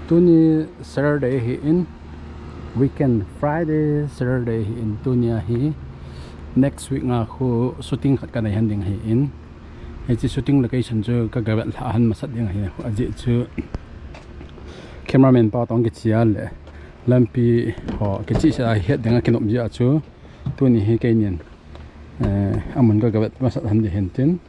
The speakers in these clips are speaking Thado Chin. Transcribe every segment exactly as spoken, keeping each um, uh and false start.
Tuni Saturday hi in, weekend, Friday, Saturday hi in, tuni ahi next week nga khu shooting khat kanei han ding hi in. Hiche shooting location chu ka gavet lha han masat ding ahi. Ajeh chu cameraman pa tong kichia le lampi ho kichih sa het ding a kinop jeh a chu tuni hi keinin, eh, amun ka gavet masat han ding hin tin.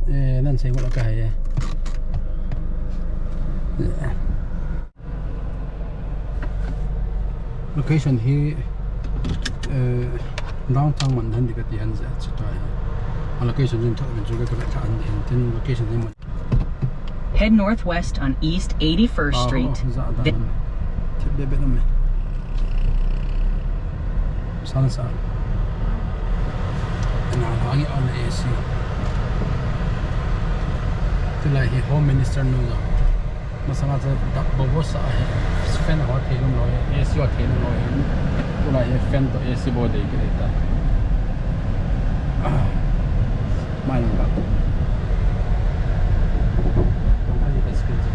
Eh, nan sei mo ka hai eh. Location hi, eh, downtown man han ding kati han jeh chu ta hi. A location jin thak min chu ka ka han ding tin location hi man. Head northwest on East eighty-first Street. Aho, ja da. Thi be be na me. San sa. Na, na ngi on A C. Tulai hi Home Minister nu ja. Masanga chu dak bobo sa ahi. Fan ho thei lum lou ahi, A C ho thei lum lou ahi. Tulai hi fan toh A C bou dei kit ta. Mai lang ka. Ai, ka screen chu.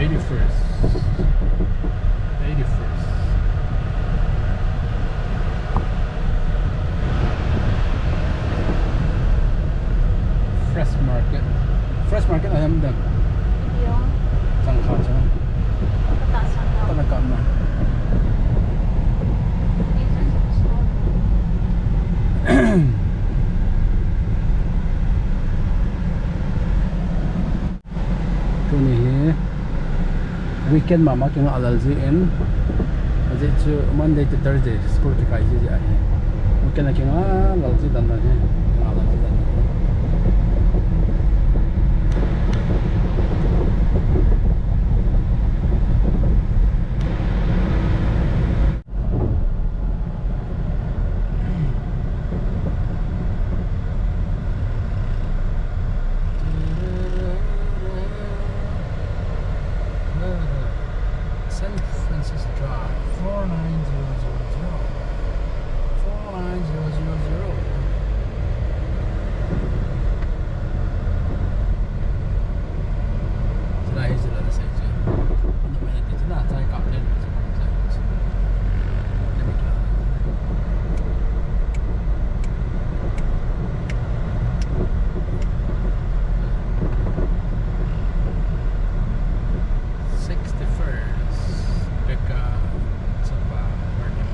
Eighty-first. Eighty-first. Fresh Market. Fresh Market a hem dem. Chang kha chang. Ka ta sang na. Ka na ka na. Tuni hi weekend mama kinga lal ji in, ajeh chu Monday to Thursday school kikai ji ji ahi. Weekend a kinga lal ji dan dan hi, kinga lal ji dan hi. Saint Francis Drive, four nine zero zero zero. Four nine zero zero zero. Sila hi sila na sa ito. Ano ba natin sila? Sa ikaw din. Sixty-first Becca Sapa Market.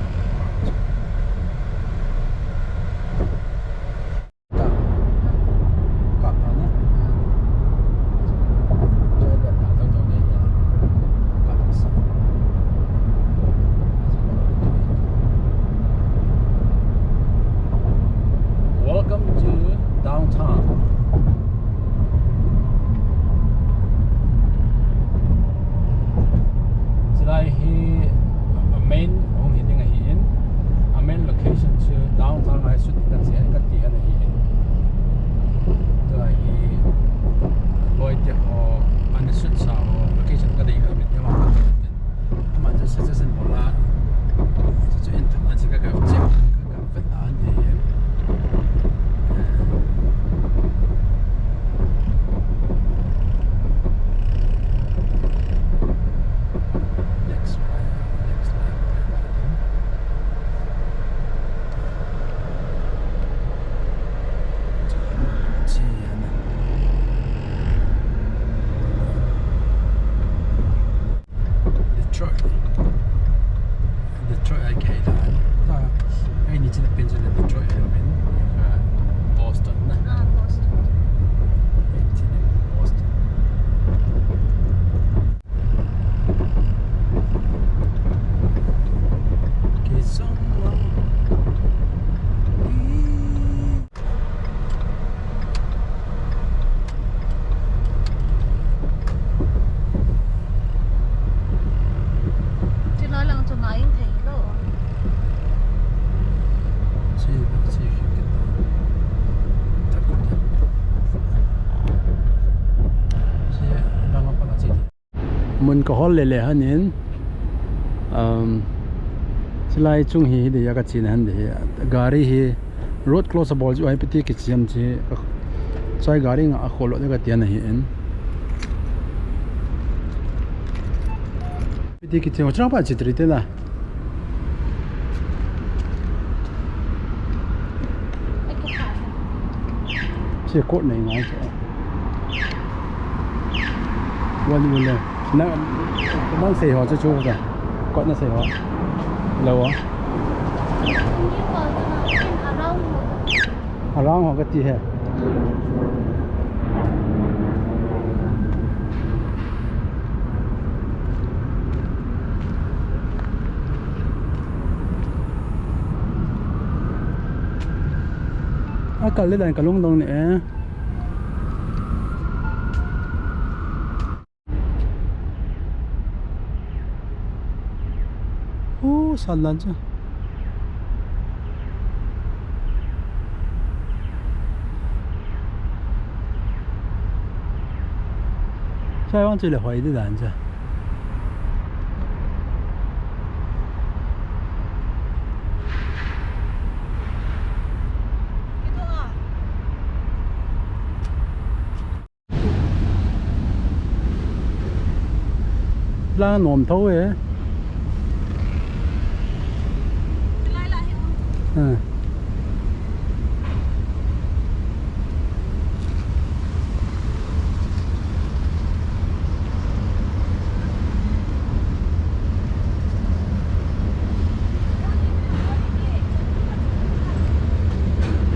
Welcome to downtown. Chulai hi a main hung hi ding ahi in, a main location chu downtown a hi shooting kati, kati ahi in. Tua hi loi te ho, ana shoot sa ho, location kadei kha min te ma. Ama chu suggestion bol a, chu chu in thang a chu ka ka check, ka ka vet a ni. Next, next. Detroit. Detroit a kei la. Ta, ai ni china pen china Detroit a men. Boston na. Ah, Boston. Ai ni china Boston. Kei song lang. China lang chu ngai Mun kahol lele hanin, um, chilai chung hi, hi dia kachena han de hi. Gari hi road close abol chu ahi, piti kichiem chi. Chai gari nga akholo de kati ana hi in. Piti kichiem chang pa chi tri te na. Che kot nei ngai che. Wan wan le. Na, nang sei ho chu chu ka. Kot na sei ho. Lo wa. Around ho kati he. Akal le dan kalung dong ne. Hu, san lan chu. Sai wang chu le hoi di dan chu. Lang nom tho e. Lai lai hi. Ha.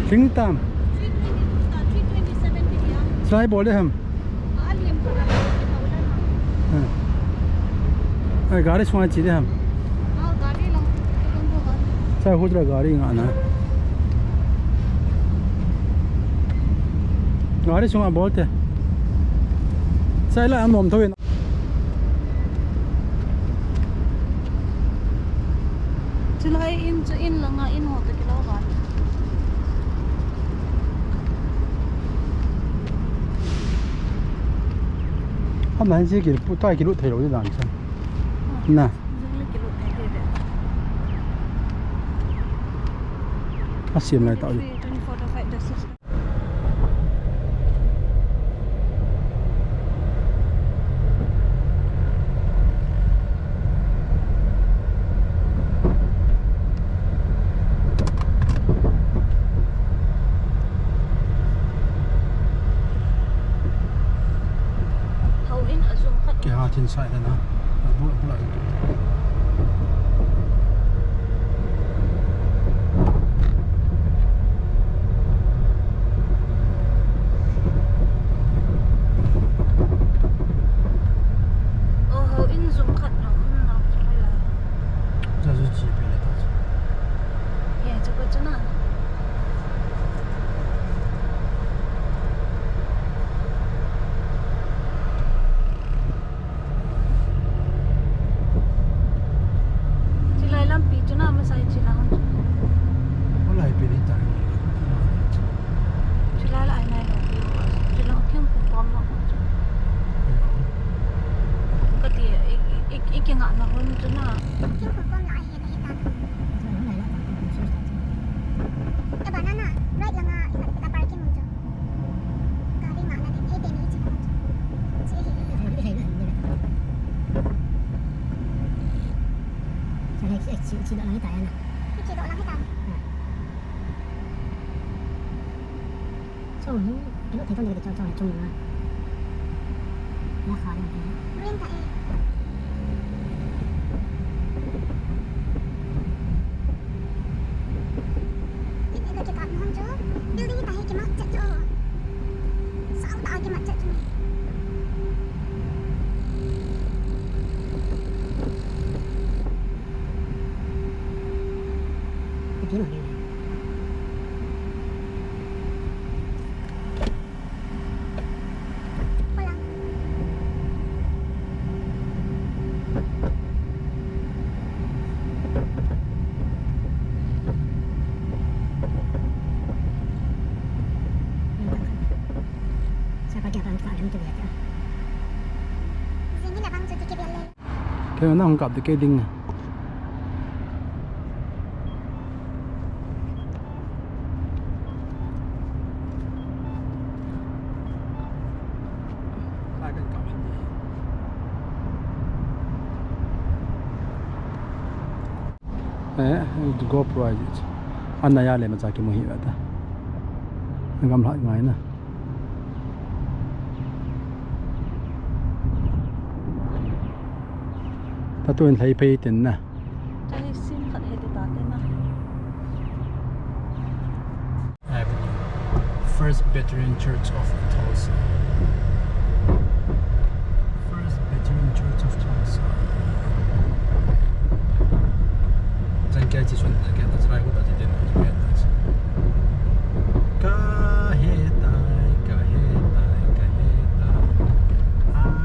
Tling tam. Try bol de ham. Ha. Ai, gari sunga chi de ham. Sa hudra gari nga na. Gari sunga bol te. Sai la anom tho in. Chulai in chu in langa in ho to kilo gal. Ham han si ki pu tai kilo thei lo di dan chan. Na. Jong le kilo thei de. Asim lai ta. Three, twenty-four to five to six. Houin a jum khat. Kiha thin sai le na. A bul, a bul a. Oh, houin jum khat na um na chu mai la. Cha chu chi pe le ta chu. Ye, chu ko chu na. Chilai lampi chu na masai chila hon chu. Chilai pi ni ta. Chilai la ai nai lo pi. Chila thingphung kom lo hon chu. Kati i, i, i, i kinga na hon chu na. Thingphung kom la ai he ta he ta. Chilai la ai nai lo pi. E ba na na, right langa, i khat kita parking hon chu. Gari ngahna ding, hei teni ichi na chu. Chi hi. Sa hei, hei, chi, chi doh lang hita na. Chi doh lang hita. Ha. Chong hi, kilo thei thon de chong, chong, chong na. Na kha le. Ring ta e. Building hi tahi kimat chet chu. Sao ta kimat chet chu. Nang hung kap te kei ding. Eh, GoPro ai. Ana ya le ma cha ki mo hi ta. Ngam la ngai na. Tatu in lhai phei tin na. Chai sin khat he te ta te na. First Presbyterian Church of Tulsa. First Presbyterian Church of Tulsa. Chan kia chi sun, kia ta chai ko ta chi den, kia ta chi. Ka he tai, ka he tai, ka he tai.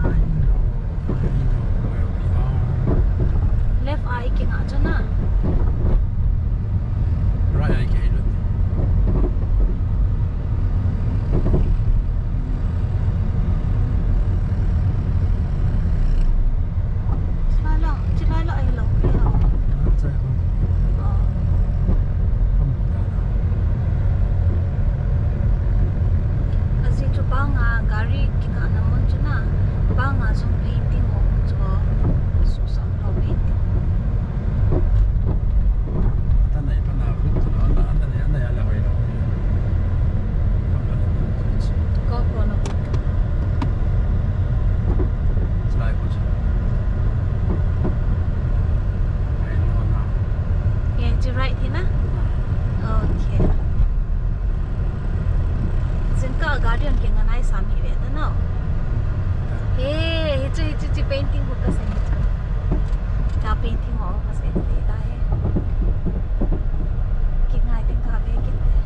I know. Left a i kingah chu na. Right a i kingah. Chilai la, chilai la a i lo. Ajeh chu banga gari kikahna mun chu na, banga jong painting ho chu susah lou painting. Ata nai pa na vut chu na, ata, ata nai, ata nai a la hoi lou. GoPro na vut. Chilai ko chu. Ai no na. Ye, chu right hi na? Okay. Jingkah gari hung kingai sam hi ve ta no. He, hichu, hichu, chu painting ho kasei hichu. Cha painting ho kasei ta he. Kingai ding kave kit te.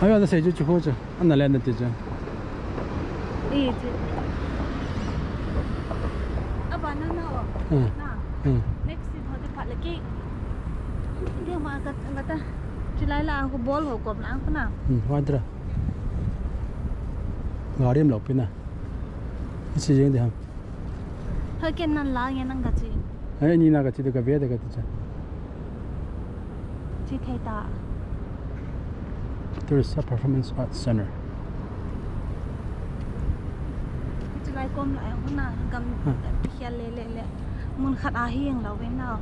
Ayo, ana sei chu chu ho chu. Ana le na ti chu. Ih, chu. Aba na na o. Hmm. Na. Hmm. Next seat ho te phat le kei. Dia ma ka, ka ta. Chilai la ko bol ho kom lang na. Hmm, wa dra. Gari am lo pi na. Isi jeng de ham. Hoiken nan la nge nang kachi. Ai, ni na kachi de ka ve de kati cha. Chi thei ta. Tulsa Performance Arts Center. Chilai kom la ai huna gam. Ha. Ti khel le le le. Mun khat a hi ang lo ve na.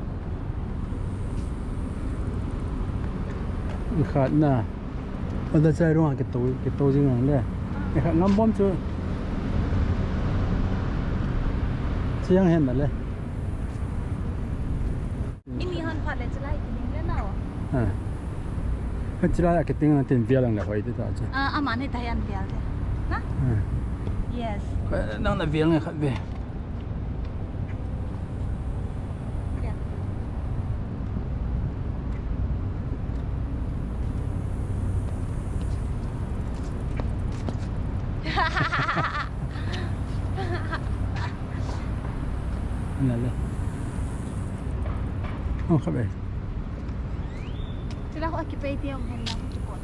Mun khat na. Ada chai rong a kito, kito jing ang le. E kha ngam bom chu. Chiang hen na le. Ini han phat le chilai kiting le nao. Ha. Chilai a kiting na tin vial ang le hoi ti ta chu. Ah, ama ni ta yan vial de. Na? Ha. Yes. Nang na vial ngai khat ve. Nale. Oh, khabe. Sila ko akipay tiya ang henlang ko.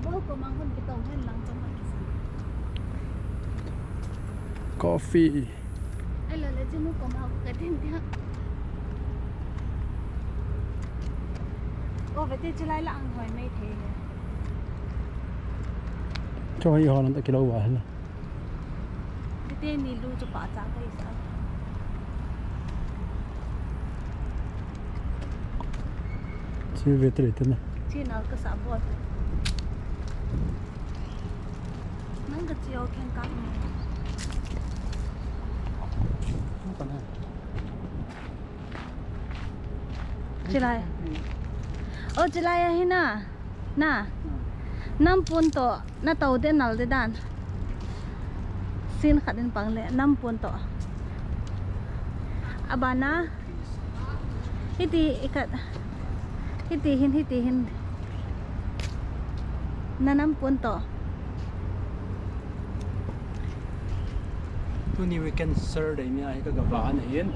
Bol ko mang hon kitong hen lang chong ma kisa. Coffee. Ai lo le chinu ko ma ka tin dia. O, vete chilai la ang hoi mai thei le. Cho hi hon ta kilo wa la. Tete ni lu chu pa cha kai sa. Chi ve tre te na. Chi na ka sa bo. Nang ka chi o khen ka ni. Apa na? Chilai. O, chilai ahi na. Na. Nampun to, na to de nal de dan. Sin khat in pang le, nampun to. Abana. Hiti ikat. Hiti hin, hiti hin. Na nampun to. Tuni weekend Saturday ni ahi ka gava na hin.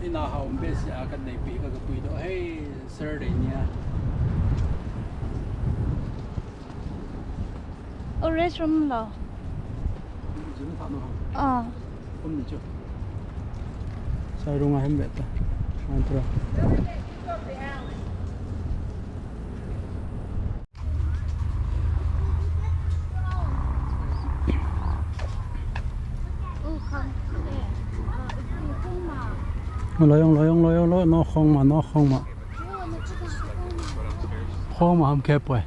Ina ha um be si a ka dei pi ka ga pui do. Hey. Saturday nia. O, restaurant lo. Jin tha no ha. Ah. Um ni chu. Sai rung a hem beta. Antra. Lo yong, lo yong, lo yong, lo, no khong ma, no khong ma. Khong ma ham khe poi.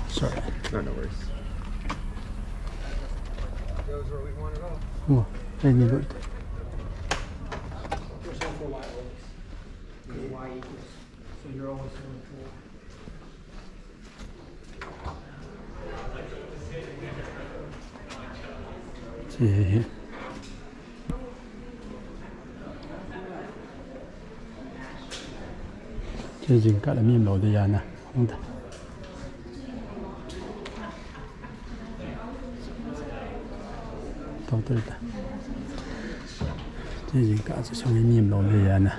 Sorry. No, no worries. Oh, I need it. So you're always going forward. Chi hi. Chi jingkah la mi um lou ding ahi na. Hung ta. Tau tau ta. Chi jingkah chu sung mi um lou ding ahi na.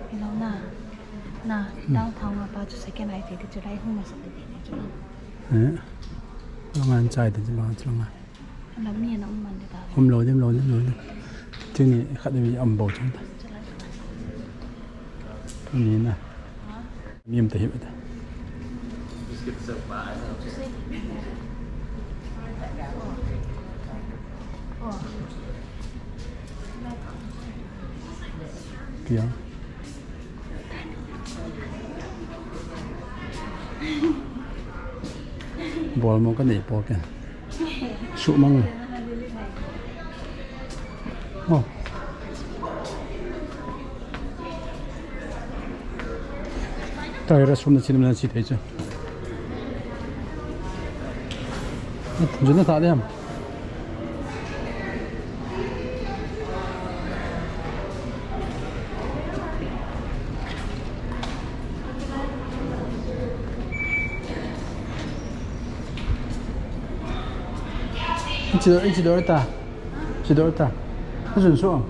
Hello na. Na, downtown a pa chu second ahi thei ti chu lai hung masa ti ti chu. Eh. Lang an chai ti chu lang chu lang. Lam mi na um man de ta. Um lou dim, lou dim, lou dim. Tuni khat mi um bou chang ta. Chu lai. Tuni na. Ha? Mi um ta hi ta. Chu si. Oh. Pia. Bol mo ka nei po ken. Su mang. Oh. Tai ra sum na chin na chi thei chu. Jun na ta dem. Ichi, ichi dor ta. Ichi dor ta. Ichi dor ta.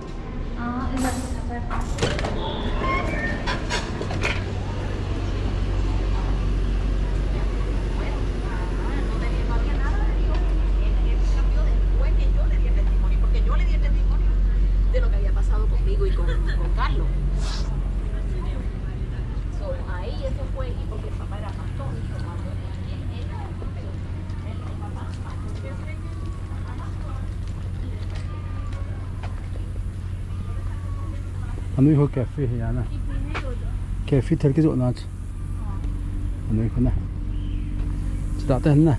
Anoi ho cafe hi ana. Cafe thil kijoh na chu. Anoi ho na. Chu ta te na.